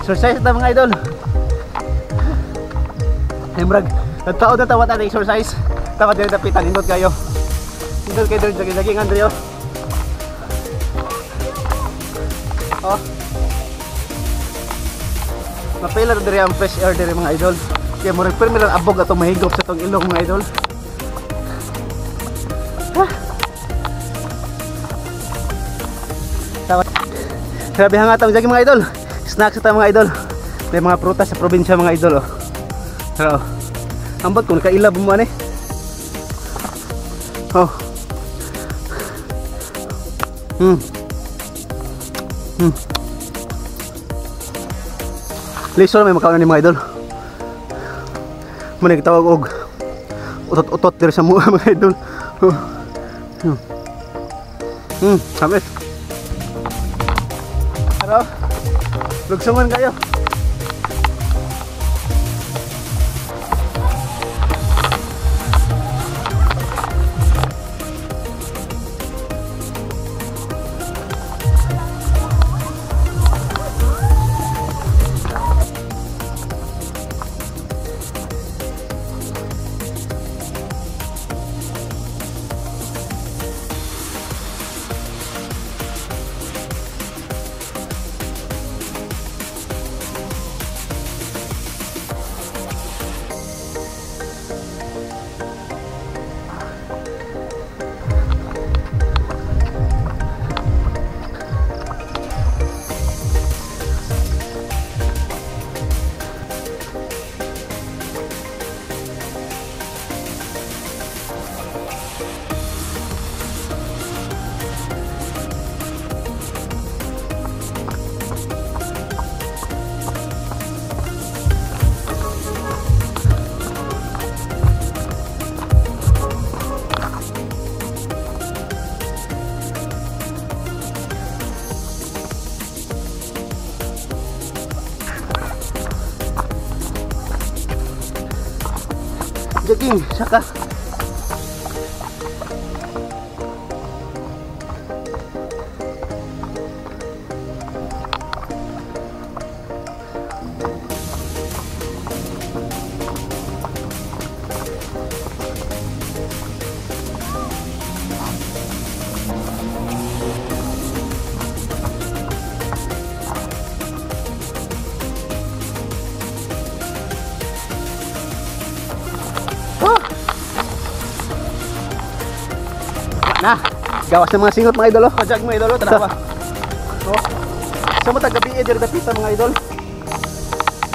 Exercise na mga idol. Ay murag nagtaod na tawat ang exercise. Tawad diri dapitan, nindot kayo. Nindot kayo diri jogging-jogging Andreo. Oh. Mapila diri ang fresh air diri mga idol. Kaya murag pirmi lang abog atong mahigop sa tong ilong mga idol. Ha? Tawad. Grabe hangat ang jogging mga idol. Snacks sa mga idol. May mga prutas sa probinsya mga idol oh. Pero ambot kung nakailab mo ani. Oh. Hmm. Hmm. Lisod may makaon ni mga idol. Muna gitawag og utot-utot diri sa mua mga idol. Oh. Hmm. Tamis. Pero lugsungan kayo. Jogging, saka. Na, gawas ng mga singot mga idol oh. Kajag mga idol oh, tanawa. Oh. Sa matag gabi diri dapita mga idol.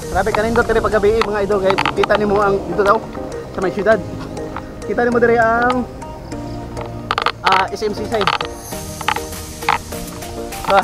Grabe kanindot diri pag gabi mga idol kay kita nimo ang dito daw sa may syudad. Kita nimo diri ang SMC side. Ba.